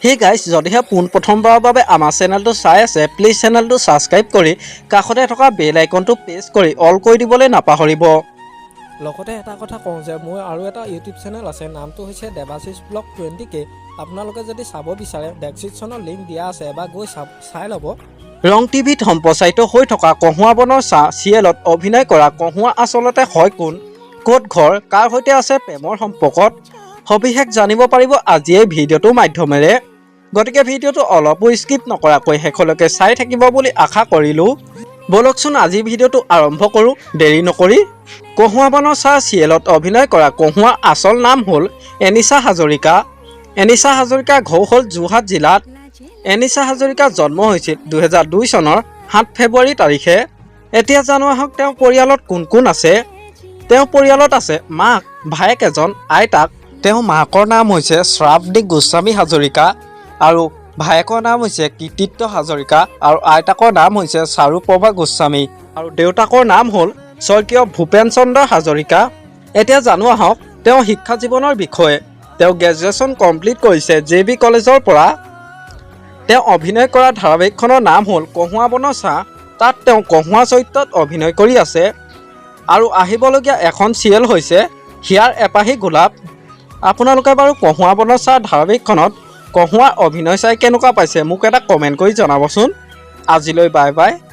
Hey guys, যদিহে পোনপ্ৰথমবাৰৰ বাবে আমাৰ চেনেলটো চাই আছে, প্লিজ চেনেলটো ছাবস্ক্ৰাইব কৰি কাষতে থকা বেল আইকনটো প্ৰেছ কৰি অল কৰি দিবলৈ নাপাহৰিব। লগতে এটা কথা কওঁ যে মোৰ আৰু এটা ইউটিউব চেনেল আছে, নামটো হৈছে দেৱাশিষ ব্লগ 20কে। আপোনালোকে যদি চাব বিচাৰে, ডেছক্ৰিপশ্যনত লিংক দিয়া আছে, এবাৰ গৈ চাই ল'ব। ৰং টিভিত সম্প্ৰচাৰিত হৈ থকা কহুৱা বনৰ ছাঁ চিৰিয়েলত অভিনয় কৰা কহুৱা আচলতে হয় কোন, ক'ত ঘৰ, কাৰ সৈতে আছে প্ৰেমৰ সম্পৰ্কত, সবিশেষ জানিব পাৰিব আজি এই ভিডিঅ'টোৰ মাধ্যমেৰে। গতিকে ভিডিঅ'টো অলপো স্কিপ নকৰাকৈ শেষলৈকে চাই থাকিব বুলি আশা কৰিলোঁ। ব'লকচোন, আজিৰ ভিডিঅ'টো আৰম্ভ কৰোঁ দেৰি নকৰি। কহুৱা বনৰ ছাঁ চিৰিয়েলত অভিনয় কৰা কহুৱাৰ আচল নাম হ'ল এনিচা হাজৰিকা। এনিচা হাজৰিকাৰ ঘৰ হ'ল যোৰহাট জিলাত। এনিচা হাজৰিকাৰ জন্ম হৈছিল 2002 চনৰ 7 ফেব্ৰুৱাৰী তাৰিখে। এতিয়া জানো আহক তেওঁৰ পৰিয়ালত কোন কোন আছে। তেওঁৰ পৰিয়ালত আছে মাক, ভায়েক এজন, আইতাক। তেওঁৰ মাকৰ নাম হৈছে শ্ৰাৱণী গোস্বামী হাজৰিকা আৰু ভায়েকৰ নাম হৈছে কৃতিত্ব হাজৰিকা আৰু আইতাকৰ নাম হৈছে চাৰুপ্ৰভা গোস্বামী আৰু দেউতাকৰ নাম হ'ল স্বৰ্গীয় ভূপেন চন্দ্ৰ হাজৰিকা। এতিয়া জানো আহক তেওঁৰ শিক্ষা জীৱনৰ বিষয়ে। তেওঁ গ্ৰেজুৱেশ্যন কমপ্লিট কৰিছে জে বি কলেজৰ পৰা। তেওঁ অভিনয় কৰা ধাৰাবাহিকখনৰ নাম হ'ল কহুৱা বনৰ ছাঁ। তাত তেওঁ কহুৱা চৰিত্ৰত অভিনয় কৰি আছে আৰু আহিবলগীয়া এখন চিৰিয়েল হৈছে হিয়াৰ এপাহি গোলাপ। আপোনালোকে বাৰু কহুৱা বনৰ ছাঁ ধাৰাবাহিকখনত কহুৱাৰ অভিনয় চাই কেনেকুৱা পাইছে, মোক এটা কমেণ্ট কৰি জনাবচোন। আজিলৈ বাই বাই।